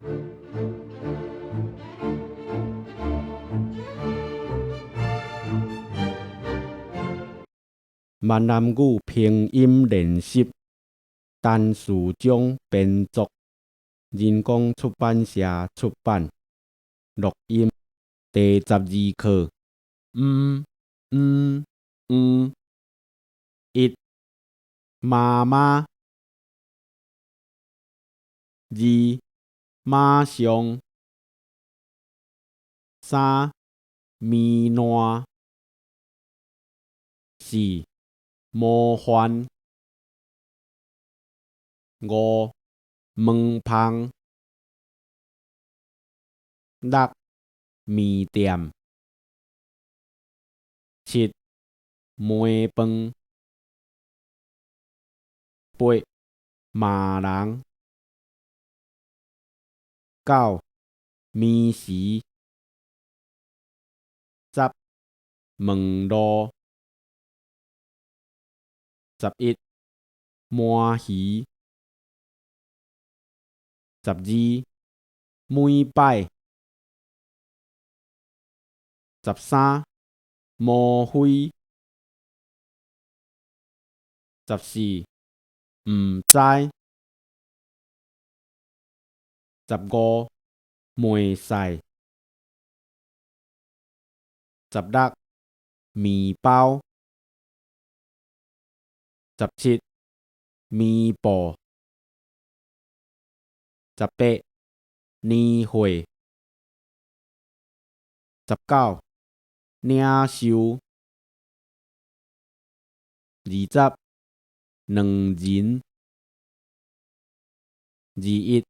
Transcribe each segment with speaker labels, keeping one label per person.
Speaker 1: 閩南語拼音練習，陳士章編作，人工出版社出版。錄音第12課。毋、毋、毋。一、媽媽。二、馬上。三、糜爛。四、模範。五、門縫。六、麵店。七、糜飯。八、罵人。九、暝時。十、門路。11、鰻魚。12、每擺。13、無非。14、毋知。15、袂使。16、麵包。17、棉布。18、年歲。19、領袖。20、兩人。21、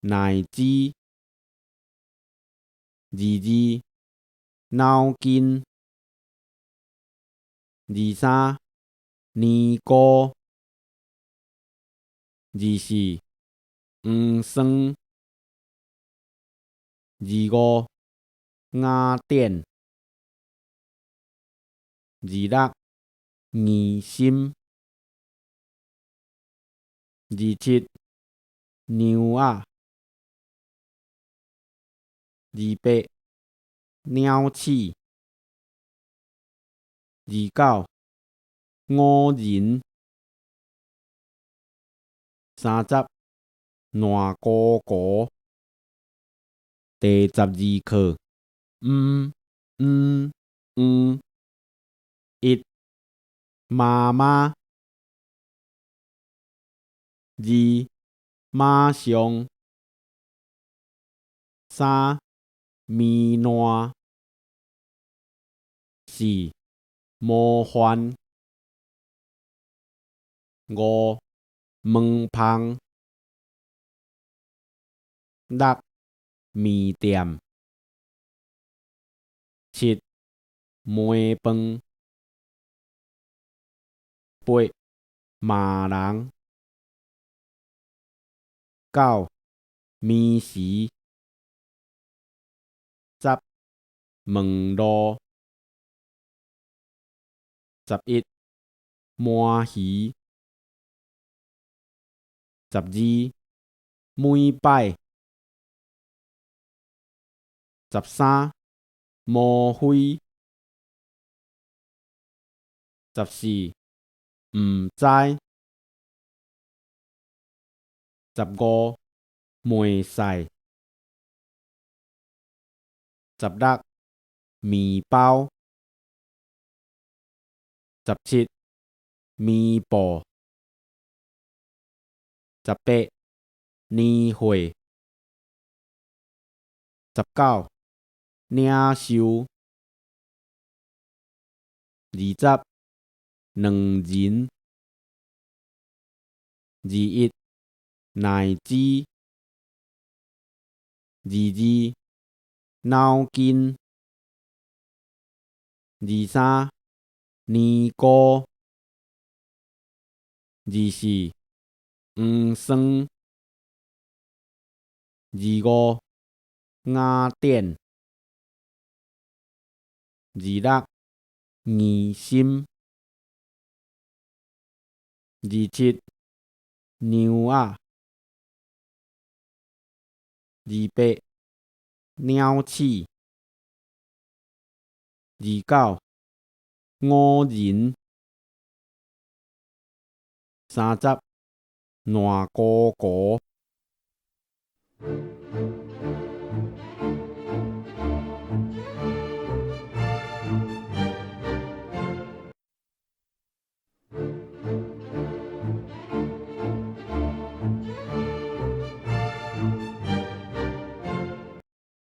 Speaker 1: 乃至。22、腦筋。23、年糕。24、黃酸。25、雅典。26、疑心。27、娘仔。28、鳥鼠。29、五仁。30、爛糊糊。第12課。毋、毋、毋。一、媽媽。二、馬上。三、糜爛。四、模範。五、門縫。六、麵店。七、糜飯。八、罵人。九、暝時。十、門路。11、鰻魚。12、每擺。13、無非。14、毋知。15、袂使。16、麵包。17、棉布。18、年歲。19、領袖。20、兩人。21、乃至。22、腦筋。23、年糕。24、黃酸。25、雅典。26、疑心。27、娘仔。28，鳥鼠。29，五仁。30，爛糊糊。